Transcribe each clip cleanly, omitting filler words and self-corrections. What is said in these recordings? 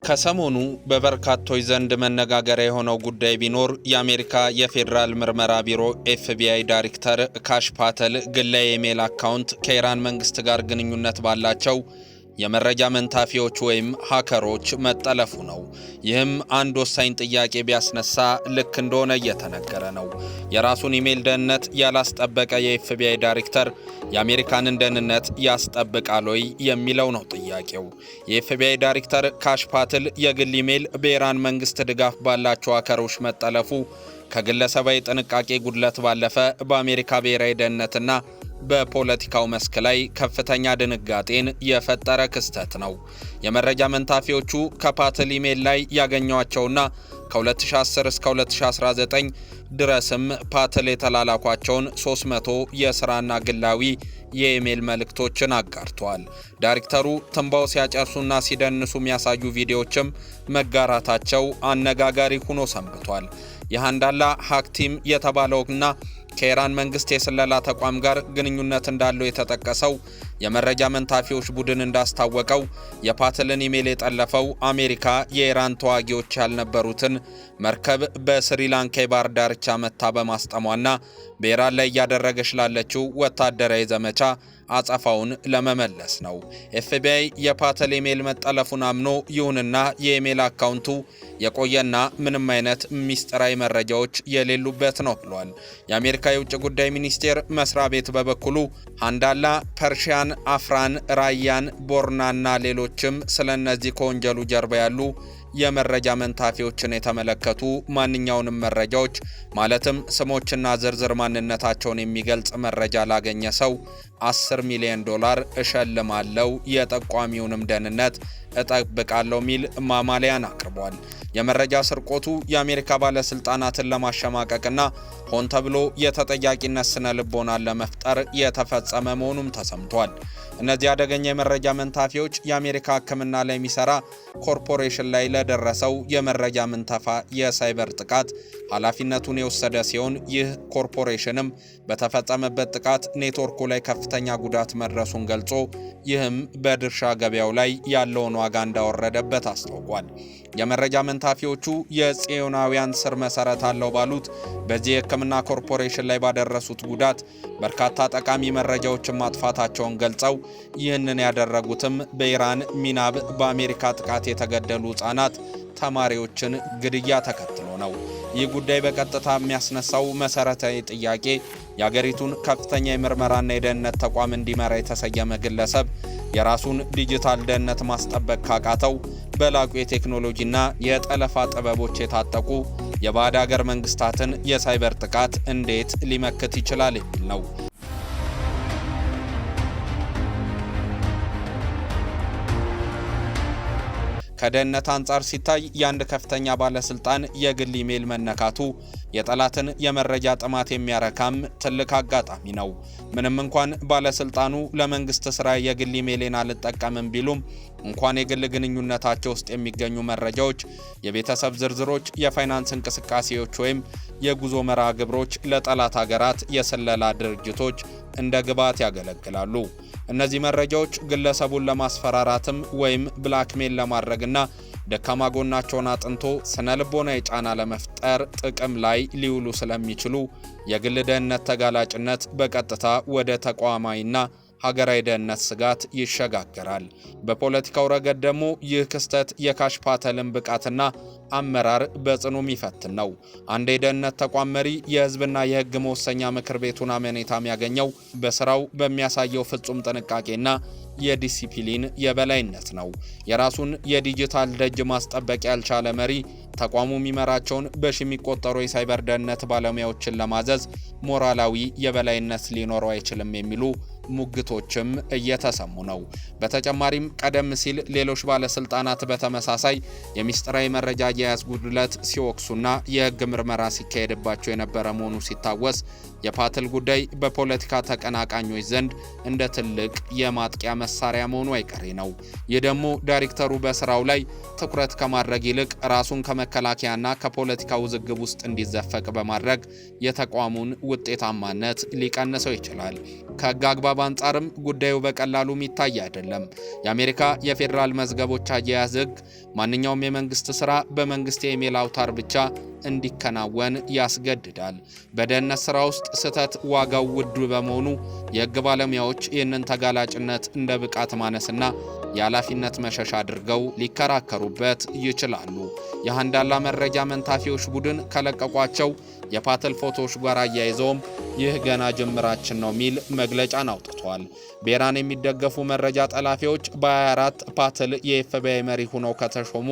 ከሰሞኑ በበርካቶች ዘንድ መነጋገሪያ የሆነው ጉዳይ ቢኖር የአሜሪካ የፌዴራል ምርመራ ቢሮ ኤፍቢአይ ዳይሬክተር ካሽ ፓተል ግላዊ የኢሜል አካውንት ከኢራን መንግስት ጋር ግንኙነት ባላቸው የመረጃ መንታፊዎች ወይም ሀከሮች መጠለፉ ነው። ይህም አንድ ወሳኝ ጥያቄ ቢያስነሳ ልክ እንደሆነ እየተነገረ ነው። የራሱን ኢሜል ደህንነት ያላስጠበቀ የኤፍቢአይ ዳይሬክተር የአሜሪካንን ደህንነት ያስጠብቃል ወይ የሚለው ነው ጥያቄው። የኤፍቢአይ ዳይሬክተር ካሽ ፓትል የግል ኢሜል በኢራን መንግስት ድጋፍ ባላቸው ሀከሮች መጠለፉ ከግለሰባዊ ጥንቃቄ ጉድለት ባለፈ በአሜሪካ ብሔራዊ ደህንነትና በፖለቲካው መስክ ላይ ከፍተኛ ድንጋጤን የፈጠረ ክስተት ነው። የመረጃ መንታፊዎቹ ከፓትል ኢሜል ላይ ያገኟቸውና ከ2010 እስከ 2019 ድረስም ፓትል የተላላኳቸውን 300 የስራና ግላዊ የኢሜል መልእክቶችን አጋርተዋል። ዳይሬክተሩ ትንባሆ ሲያጨርሱና ሲደንሱ የሚያሳዩ ቪዲዮዎችም መጋራታቸው አነጋጋሪ ሆኖ ሰንብቷል። የሃንዳላ Hack Team የተባለውና ከኢራን መንግስት የስለላ ተቋም ጋር ግንኙነት እንዳለው የተጠቀሰው የመረጃ መንታፊዎች ቡድን እንዳስታወቀው የፓትልን ኢሜል የጠለፈው አሜሪካ የኢራን ተዋጊዎች ያልነበሩትን መርከብ በስሪላንካ የባህር ዳርቻ መታ በማስጠሟና በኢራን ላይ እያደረገች ላለችው ወታደራዊ ዘመቻ አጸፋውን ለመመለስ ነው። ኤፍቢአይ የፓትል ኢሜል መጠለፉን አምኖ፣ ይሁንና የኢሜል አካውንቱ የቆየና ምንም አይነት ሚስጥራዊ መረጃዎች የሌሉበት ነው ብሏል። የአሜሪካ የውጭ ጉዳይ ሚኒስቴር መስሪያ ቤት በበኩሉ ሃንዳላ፣ ፐርሺያን፣ አፍራን፣ ራያን፣ ቦርናና ሌሎችም ስለ እነዚህ ከወንጀሉ ጀርባ ያሉ የመረጃ መንታፊዎችን የተመለከቱ ማንኛውንም መረጃዎች፣ ማለትም ስሞችና ዝርዝር ማንነታቸውን የሚገልጽ መረጃ ላገኘ ሰው 10 ሚሊዮን ዶላር እሸልማለው፣ የጠቋሚውንም ደህንነት እጠብቃለሁ ሚል ማማለያን አቅርቧል። የመረጃ ስርቆቱ የአሜሪካ ባለስልጣናትን ለማሸማቀቅና ሆን ተብሎ የተጠያቂነት ስነ ልቦናን ለመፍጠር የተፈጸመ መሆኑም ተሰምቷል። እነዚህ አደገኛ የመረጃ መንታፊዎች የአሜሪካ ሕክምና ላይ የሚሰራ ኮርፖሬሽን ላይ ለደረሰው የመረጃ ምንተፋ የሳይበር ጥቃት ኃላፊነቱን የወሰደ ሲሆን፣ ይህ ኮርፖሬሽንም በተፈጸመበት ጥቃት ኔትወርኩ ላይ ከፍተኛ ጉዳት መድረሱን ገልጾ ይህም በድርሻ ገበያው ላይ ያለውን ዋጋ እንዳወረደበት አስታውቋል። የመረጃ መንታፊዎቹ የጽዮናውያን ስር መሰረት አለው ባሉት በዚህ የሕክምና ኮርፖሬሽን ላይ ባደረሱት ጉዳት በርካታ ጠቃሚ መረጃዎችን ማጥፋታቸውን ገልጸው፣ ይህንን ያደረጉትም በኢራን ሚናብ በአሜሪካ ጥቃት የተገደሉ ህጻናት ተማሪዎችን ግድያ ተከትሎ ነው። ይህ ጉዳይ በቀጥታ የሚያስነሳው መሰረታዊ ጥያቄ የአገሪቱን ከፍተኛ የምርመራና የደህንነት ተቋም እንዲመራ የተሰየመ ግለሰብ የራሱን ዲጂታል ደህንነት ማስጠበቅ ካቃተው በላቁ የቴክኖሎጂና የጠለፋ ጥበቦች የታጠቁ የባዕድ አገር መንግስታትን የሳይበር ጥቃት እንዴት ሊመክት ይችላል የሚል ነው። ከደህንነት አንጻር ሲታይ የአንድ ከፍተኛ ባለስልጣን የግል ኢሜል መነካቱ የጠላትን የመረጃ ጥማት የሚያረካም ትልቅ አጋጣሚ ነው። ምንም እንኳን ባለስልጣኑ ለመንግስት ስራ የግል ኢሜሌን አልጠቀምም ቢሉም እንኳን የግል ግንኙነታቸው ውስጥ የሚገኙ መረጃዎች፣ የቤተሰብ ዝርዝሮች፣ የፋይናንስ እንቅስቃሴዎች ወይም የጉዞ መርሃ ግብሮች ለጠላት ሀገራት የስለላ ድርጅቶች እንደ ግብዓት ያገለግላሉ። እነዚህ መረጃዎች ግለሰቡን ለማስፈራራትም ወይም blackmail ለማድረግና ደካማ ጎናቸውን አጥንቶ ስነ ልቦናዊ ጫና ለመፍጠር ጥቅም ላይ ሊውሉ ስለሚችሉ የግል ደህንነት ተጋላጭነት በቀጥታ ወደ ተቋማዊና ሀገራዊ ደህንነት ስጋት ይሸጋገራል። በፖለቲካው ረገድ ደግሞ ይህ ክስተት የካሽ ፓተልን ብቃትና አመራር በጽኑ የሚፈትን ነው። አንድ የደህንነት ተቋም መሪ የህዝብና የህግ መወሰኛ ምክር ቤቱን አመኔታ የሚያገኘው በስራው በሚያሳየው ፍጹም ጥንቃቄና የዲሲፕሊን የበላይነት ነው። የራሱን የዲጂታል ደጅ ማስጠበቅ ያልቻለ መሪ ተቋሙ የሚመራቸውን በሺ የሚቆጠሩ የሳይበር ደህንነት ባለሙያዎችን ለማዘዝ ሞራላዊ የበላይነት ሊኖረው አይችልም የሚሉ ሙግቶችም እየተሰሙ ነው። በተጨማሪም ቀደም ሲል ሌሎች ባለስልጣናት በተመሳሳይ የሚስጥራዊ መረጃ አያያዝ ጉድለት ሲወቅሱና የህግ ምርመራ ሲካሄድባቸው የነበረ መሆኑ ሲታወስ የፓትል ጉዳይ በፖለቲካ ተቀናቃኞች ዘንድ እንደ ትልቅ የማጥቂያ መሳሪያ መሳሪያ መሆኑ አይቀሬ ነው። ይህ ደግሞ ዳይሬክተሩ በስራው ላይ ትኩረት ከማድረግ ይልቅ ራሱን ከመከላከያና ከፖለቲካ ውዝግብ ውስጥ እንዲዘፈቅ በማድረግ የተቋሙን ውጤታማነት ሊቀንሰው ይችላል። ከሕግ አግባብ አንጻርም ጉዳዩ በቀላሉ የሚታይ አይደለም። የአሜሪካ የፌዴራል መዝገቦች አያያዝ ሕግ ማንኛውም የመንግስት ስራ በመንግስት የኢሜል አውታር ብቻ እንዲከናወን ያስገድዳል። በደህንነት ስራ ውስጥ ስህተት ዋጋው ውድ በመሆኑ የህግ ባለሙያዎች ይህንን ተጋላጭነት እንደ ብቃት ማነስና የኃላፊነት መሸሽ አድርገው ሊከራከሩበት ይችላሉ። የሃንዳላ መረጃ መንታፊዎች ቡድን ከለቀቋቸው የፓተል ፎቶዎች ጋር አያይዘውም ይህ ገና ጅምራችን ነው የሚል መግለጫን አውጥቷል። በኢራን የሚደገፉ መረጃ ጠላፊዎች በ24 ፓተል የኤፍቢአይ መሪ ሆነው ከተሾሙ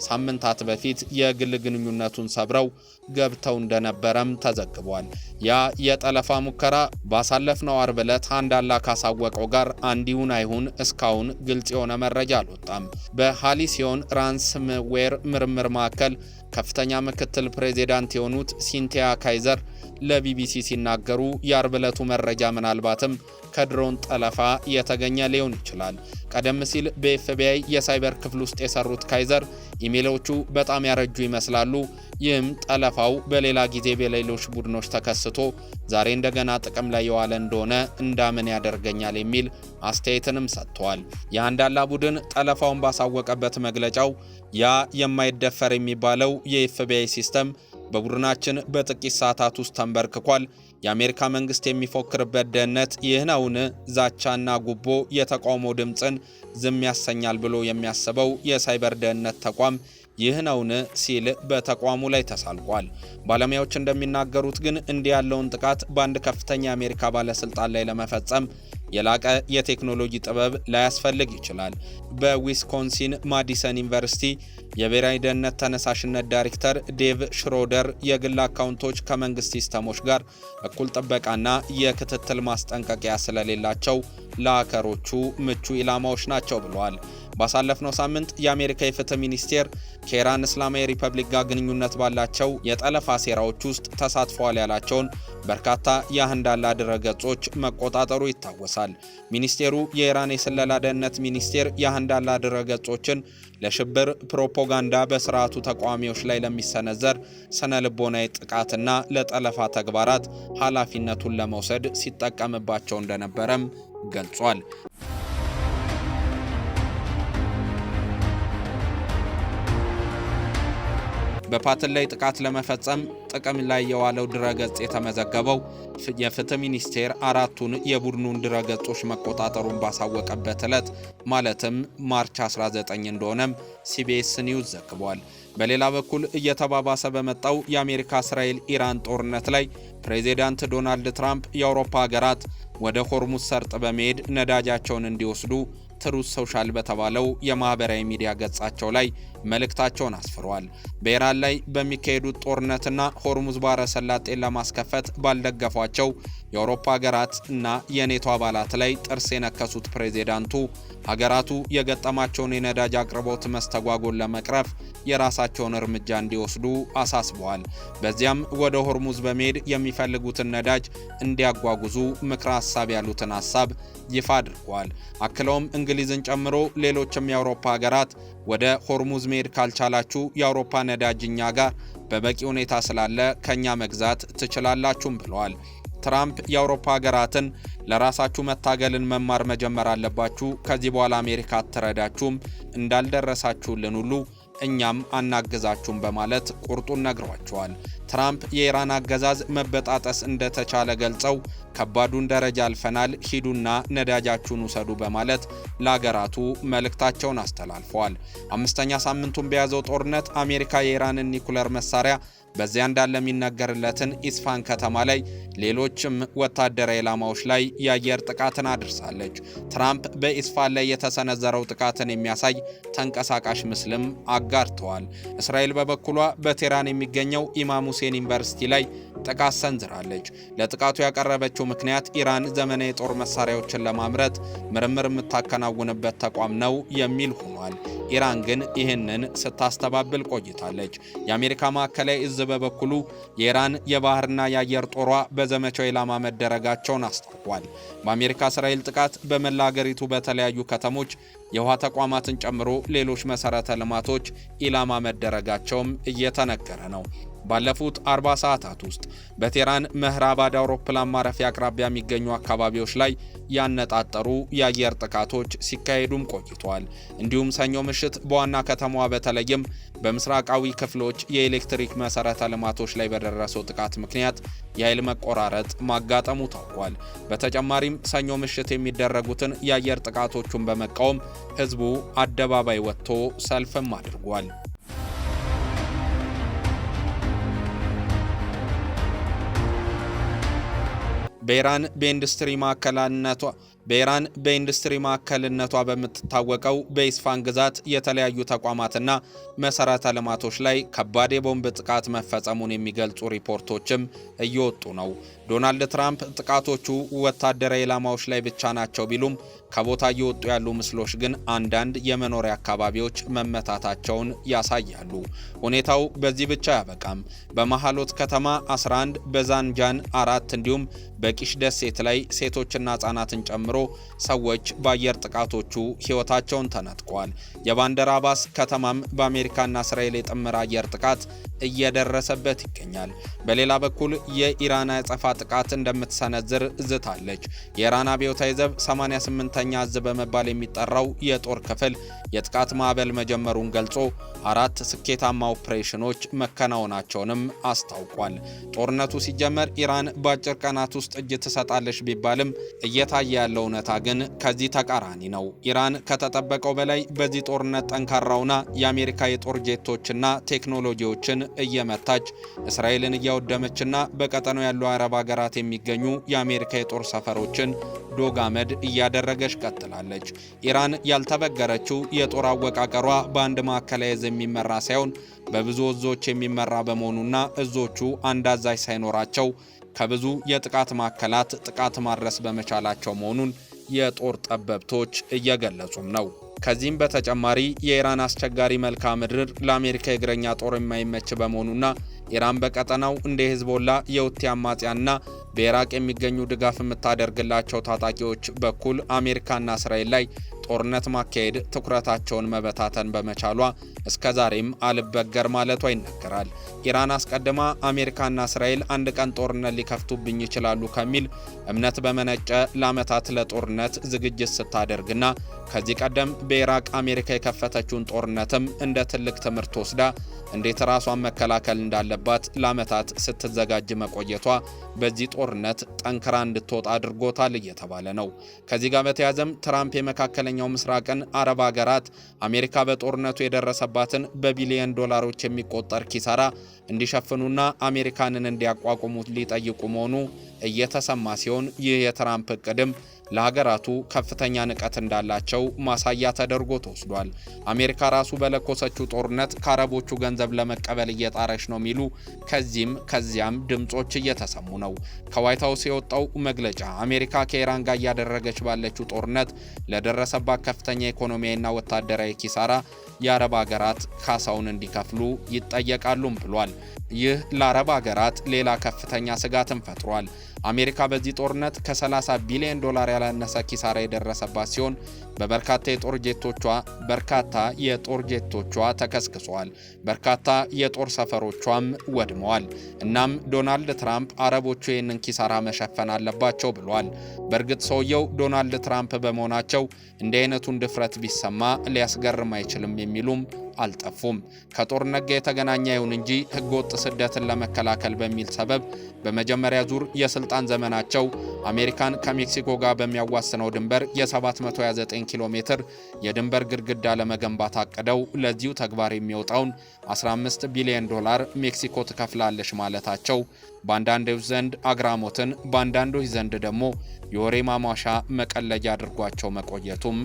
ሳምንታት በፊት የግል ግንኙነቱን ሰብረው ገብተው እንደነበረም ተዘግቧል። ያ የጠለፋ ሙከራ ባሳለፍነው አርብ ዕለት ሃንዳላ ካሳወቀው ጋር አንድ ይሁን አይሁን እስካሁን ግልጽ የሆነ መረጃ አልወጣም። በሃሊሲዮን ራንስምዌር ምርምር ማዕከል ከፍተኛ ምክትል ፕሬዚዳንት የሆኑት ሲንቲያ ካይዘር ለቢቢሲ ሲናገሩ የአርብ ዕለቱ መረጃ ምናልባትም ከድሮን ጠለፋ የተገኘ ሊሆን ይችላል። ቀደም ሲል በኤፍቢአይ የሳይበር ክፍል ውስጥ የሰሩት ካይዘር ኢሜሎቹ በጣም ያረጁ ይመስላሉ፣ ይህም ጠለፋው በሌላ ጊዜ በሌሎች ቡድኖች ተከስቶ ዛሬ እንደገና ጥቅም ላይ የዋለ እንደሆነ እንዳምን ያደርገኛል የሚል አስተያየትንም ሰጥተዋል። የሃንዳላ ቡድን ጠለፋውን ባሳወቀበት መግለጫው ያ የማይደፈር የሚባለው የኤፍቢአይ system በቡድናችን በጥቂት ሰዓታት ውስጥ ተንበርክኳል። የአሜሪካ መንግስት የሚፎክርበት ደህንነት ይህ ነውን? ዛቻና ጉቦ የተቃውሞ ድምፅን ዝም ያሰኛል ብሎ የሚያስበው የሳይበር ደህንነት ተቋም ይህ ነውን? ሲል በተቋሙ ላይ ተሳልቋል። ባለሙያዎች እንደሚናገሩት ግን እንዲህ ያለውን ጥቃት በአንድ ከፍተኛ የአሜሪካ ባለስልጣን ላይ ለመፈጸም የላቀ የቴክኖሎጂ ጥበብ ላያስፈልግ ይችላል። በዊስኮንሲን ማዲሰን ዩኒቨርሲቲ የብሔራዊ ደህንነት ተነሳሽነት ዳይሬክተር ዴቭ ሽሮደር የግል አካውንቶች ከመንግስት ሲስተሞች ጋር እኩል ጥበቃና የክትትል ማስጠንቀቂያ ስለሌላቸው ለሃከሮቹ ምቹ ኢላማዎች ናቸው ብለዋል። ባሳለፍነው ሳምንት የአሜሪካ የፍትህ ሚኒስቴር ከኢራን እስላማዊ ሪፐብሊክ ጋር ግንኙነት ባላቸው የጠለፋ ሴራዎች ውስጥ ተሳትፈዋል ያላቸውን በርካታ የሃንዳላ ድረገጾች መቆጣጠሩ ይታወሳል። ሚኒስቴሩ የኢራን የስለላ ደህንነት ሚኒስቴር የሃንዳላ ድረገጾችን ለሽብር ፕሮፓጋንዳ፣ በስርዓቱ ተቃዋሚዎች ላይ ለሚሰነዘር ስነ ልቦናዊ ጥቃትና ለጠለፋ ተግባራት ኃላፊነቱን ለመውሰድ ሲጠቀምባቸው እንደነበረም ገልጿል። በፓተል ላይ ጥቃት ለመፈጸም ጥቅም ላይ የዋለው ድረገጽ የተመዘገበው የፍትህ ሚኒስቴር አራቱን የቡድኑን ድረገጾች መቆጣጠሩን ባሳወቀበት ዕለት ማለትም March 19 እንደሆነም ሲቢኤስ ኒውስ ዘግቧል። በሌላ በኩል እየተባባሰ በመጣው የአሜሪካ እስራኤል ኢራን ጦርነት ላይ ፕሬዚዳንት ዶናልድ ትራምፕ የአውሮፓ ሀገራት ወደ ሆርሙዝ ሰርጥ በመሄድ ነዳጃቸውን እንዲወስዱ ትሩዝ ሶሻል በተባለው የማህበራዊ ሚዲያ ገጻቸው ላይ መልእክታቸውን አስፍረዋል። በኢራን ላይ በሚካሄዱት ጦርነትና ሆርሙዝ ባህረ ሰላጤን ለማስከፈት ባልደገፏቸው የአውሮፓ ሀገራት እና የኔቶ አባላት ላይ ጥርስ የነከሱት ፕሬዚዳንቱ ሀገራቱ የገጠማቸውን የነዳጅ አቅርቦት መስተጓጎል ለመቅረፍ የራሳቸውን እርምጃ እንዲወስዱ አሳስበዋል። በዚያም ወደ ሆርሙዝ በመሄድ የሚፈልጉትን ነዳጅ እንዲያጓጉዙ ምክረ ሀሳብ ያሉትን ሀሳብ ይፋ አድርገዋል። አክለውም እንግሊዝን ጨምሮ ሌሎችም የአውሮፓ ሀገራት ወደ ሆርሙዝ መሄድ ካልቻላችሁ የአውሮፓ ነዳጅ እኛ ጋር በበቂ ሁኔታ ስላለ ከኛ መግዛት ትችላላችሁም ብለዋል። ትራምፕ የአውሮፓ ሀገራትን ለራሳችሁ መታገልን መማር መጀመር አለባችሁ፣ ከዚህ በኋላ አሜሪካ አትረዳችሁም፣ እንዳልደረሳችሁልን ሁሉ እኛም አናግዛችሁም በማለት ቁርጡን ነግሯቸዋል። ትራምፕ የኢራን አገዛዝ መበጣጠስ እንደተቻለ ገልጸው ከባዱን ደረጃ አልፈናል፣ ሂዱና ነዳጃችሁን ውሰዱ በማለት ለሀገራቱ መልእክታቸውን አስተላልፈዋል። አምስተኛ ሳምንቱን በያዘው ጦርነት አሜሪካ የኢራንን ኒኩለር መሳሪያ በዚያ እንዳለ የሚነገርለትን ኢስፋን ከተማ ላይ ሌሎችም ወታደራዊ ኢላማዎች ላይ የአየር ጥቃትን አድርሳለች። ትራምፕ በኢስፋን ላይ የተሰነዘረው ጥቃትን የሚያሳይ ተንቀሳቃሽ ምስልም አጋርተዋል። እስራኤል በበኩሏ በቴህራን የሚገኘው ኢማም ሁሴን ዩኒቨርሲቲ ላይ ጥቃት ሰንዝራለች። ለጥቃቱ ያቀረበችው ምክንያት ኢራን ዘመናዊ የጦር መሳሪያዎችን ለማምረት ምርምር የምታከናውንበት ተቋም ነው የሚል ሆኗል። ኢራን ግን ይህንን ስታስተባብል ቆይታለች። የአሜሪካ ማዕከላዊ እዝ በበኩሉ የኢራን የባህርና የአየር ጦሯ በዘመቻው ኢላማ መደረጋቸውን አስታውቋል። በአሜሪካ እስራኤል ጥቃት በመላ አገሪቱ በተለያዩ ከተሞች የውሃ ተቋማትን ጨምሮ ሌሎች መሰረተ ልማቶች ኢላማ መደረጋቸውም እየተነገረ ነው። ባለፉት 40 ሰዓታት ውስጥ በቴህራን መህራባድ አውሮፕላን ማረፊያ አቅራቢያ የሚገኙ አካባቢዎች ላይ ያነጣጠሩ የአየር ጥቃቶች ሲካሄዱም ቆይተዋል። እንዲሁም ሰኞ ምሽት በዋና ከተማዋ በተለይም በምስራቃዊ ክፍሎች የኤሌክትሪክ መሰረተ ልማቶች ላይ በደረሰው ጥቃት ምክንያት የኃይል መቆራረጥ ማጋጠሙ ታውቋል። በተጨማሪም ሰኞ ምሽት የሚደረጉትን የአየር ጥቃቶቹን በመቃወም ህዝቡ አደባባይ ወጥቶ ሰልፍም አድርጓል። በኢራን በኢንዱስትሪ ማዕከልነቷ በኢራን በኢንዱስትሪ ማዕከልነቷ በምትታወቀው በኢስፋን ግዛት የተለያዩ ተቋማትና መሰረተ ልማቶች ላይ ከባድ የቦምብ ጥቃት መፈጸሙን የሚገልጹ ሪፖርቶችም እየወጡ ነው። ዶናልድ ትራምፕ ጥቃቶቹ ወታደራዊ ኢላማዎች ላይ ብቻ ናቸው ቢሉም ከቦታ እየወጡ ያሉ ምስሎች ግን አንዳንድ የመኖሪያ አካባቢዎች መመታታቸውን ያሳያሉ። ሁኔታው በዚህ ብቻ አያበቃም። በመሃሎት ከተማ 11፣ በዛንጃን 4 እንዲሁም በቂሽ ደሴት ላይ ሴቶችና ህጻናትን ጨምሮ ሰዎች በአየር ጥቃቶቹ ህይወታቸውን ተነጥቀዋል። የባንደር አባስ ከተማም በአሜሪካና እስራኤል የጥምር አየር ጥቃት እየደረሰበት ይገኛል። በሌላ በኩል የኢራን አጸፋ ጥቃት እንደምትሰነዝር ዝታለች። የኢራን አብዮታዊ ዘብ 88ኛ እዝ በመባል የሚጠራው የጦር ክፍል የጥቃት ማዕበል መጀመሩን ገልጾ 4 ስኬታማ ኦፕሬሽኖች መከናወናቸውንም አስታውቋል። ጦርነቱ ሲጀመር ኢራን በአጭር ቀናት ውስጥ እጅ ትሰጣለች ቢባልም እየታየ ያለው እውነታ ግን ከዚህ ተቃራኒ ነው። ኢራን ከተጠበቀው በላይ በዚህ ጦርነት ጠንካራውና የአሜሪካ የጦር ጄቶችና ቴክኖሎጂዎችን እየመታች እስራኤልን እያወደመችና በቀጠናው ያሉ አረብ ሀገራት የሚገኙ የአሜሪካ የጦር ሰፈሮችን ዶግ አመድ እያደረገች ቀጥላለች። ኢራን ያልተበገረችው የጦር አወቃቀሯ በአንድ ማዕከላዊ እዝ የሚመራ ሳይሆን በብዙ እዞች የሚመራ በመሆኑና እዞቹ አንድ አዛዥ ሳይኖራቸው ከብዙ የጥቃት ማዕከላት ጥቃት ማድረስ በመቻላቸው መሆኑን የጦር ጠበብቶች እየገለጹም ነው። ከዚህም በተጨማሪ የኢራን አስቸጋሪ መልክዓ ምድር ለአሜሪካ የእግረኛ ጦር የማይመች በመሆኑና ኢራን በቀጠናው እንደ ሂዝቦላ፣ የሁቲ አማጽያንና በኢራቅ የሚገኙ ድጋፍ የምታደርግላቸው ታጣቂዎች በኩል አሜሪካና እስራኤል ላይ ጦርነት ማካሄድ ትኩረታቸውን መበታተን በመቻሏ እስከዛሬም አልበገር ማለቷ ይነገራል። ኢራን አስቀድማ አሜሪካና እስራኤል አንድ ቀን ጦርነት ሊከፍቱብኝ ይችላሉ ከሚል እምነት በመነጨ ለዓመታት ለጦርነት ዝግጅት ስታደርግና ከዚህ ቀደም በኢራቅ አሜሪካ የከፈተችውን ጦርነትም እንደ ትልቅ ትምህርት ወስዳ እንዴት ራሷን መከላከል እንዳለባት ለዓመታት ስትዘጋጅ መቆየቷ በዚህ ጦርነት ጠንክራ እንድትወጣ አድርጎታል እየተባለ ነው። ከዚህ ጋር በተያያዘም ትራምፕ የመካከለኛው ምስራቅን አረብ ሀገራት አሜሪካ በጦርነቱ የደረሰባትን በቢሊየን ዶላሮች የሚቆጠር ኪሳራ እንዲሸፍኑና አሜሪካንን እንዲያቋቁሙ ሊጠይቁ መሆኑ እየተሰማ ሲሆን ይህ የትራምፕ እቅድም ለሀገራቱ ከፍተኛ ንቀት እንዳላቸው ማሳያ ተደርጎ ተወስዷል። አሜሪካ ራሱ በለኮሰችው ጦርነት ከአረቦቹ ገንዘብ ለመቀበል እየጣረች ነው የሚሉ ከዚህም ከዚያም ድምጾች እየተሰሙ ነው። ከዋይት ሀውስ የወጣው መግለጫ አሜሪካ ከኢራን ጋር እያደረገች ባለችው ጦርነት ለደረሰባት ከፍተኛ ኢኮኖሚያዊና ወታደራዊ ኪሳራ የአረብ ሀገራት ካሳውን እንዲከፍሉ ይጠየቃሉም ብሏል። ይህ ለአረብ ሀገራት ሌላ ከፍተኛ ስጋትን ፈጥሯል። አሜሪካ በዚህ ጦርነት ከ30 ቢሊዮን ዶላር ያላነሰ ኪሳራ የደረሰባት ሲሆን በበርካታ የጦር ጄቶቿ በርካታ የጦር ጄቶቿ ተከስክሷል። በርካታ የጦር ሰፈሮቿም ወድመዋል። እናም ዶናልድ ትራምፕ አረቦቹ ይህንን ኪሳራ መሸፈን አለባቸው ብሏል። በእርግጥ ሰውየው ዶናልድ ትራምፕ በመሆናቸው እንዲህ አይነቱን ድፍረት ቢሰማ ሊያስገርም አይችልም የሚሉም አልጠፉም። ከጦርነት ጋር የተገናኘ ይሁን እንጂ ህገወጥ ስደትን ለመከላከል በሚል ሰበብ በመጀመሪያ ዙር የስልጣን ዘመናቸው አሜሪካን ከሜክሲኮ ጋር በሚያዋስነው ድንበር የ729 ኪሎ ሜትር የድንበር ግድግዳ ለመገንባት አቅደው ለዚሁ ተግባር የሚወጣውን 15 ቢሊዮን ዶላር ሜክሲኮ ትከፍላለች ማለታቸው በአንዳንዶች ዘንድ አግራሞትን፣ በአንዳንዶች ዘንድ ደግሞ የወሬ ማሟሻ መቀለጃ አድርጓቸው መቆየቱም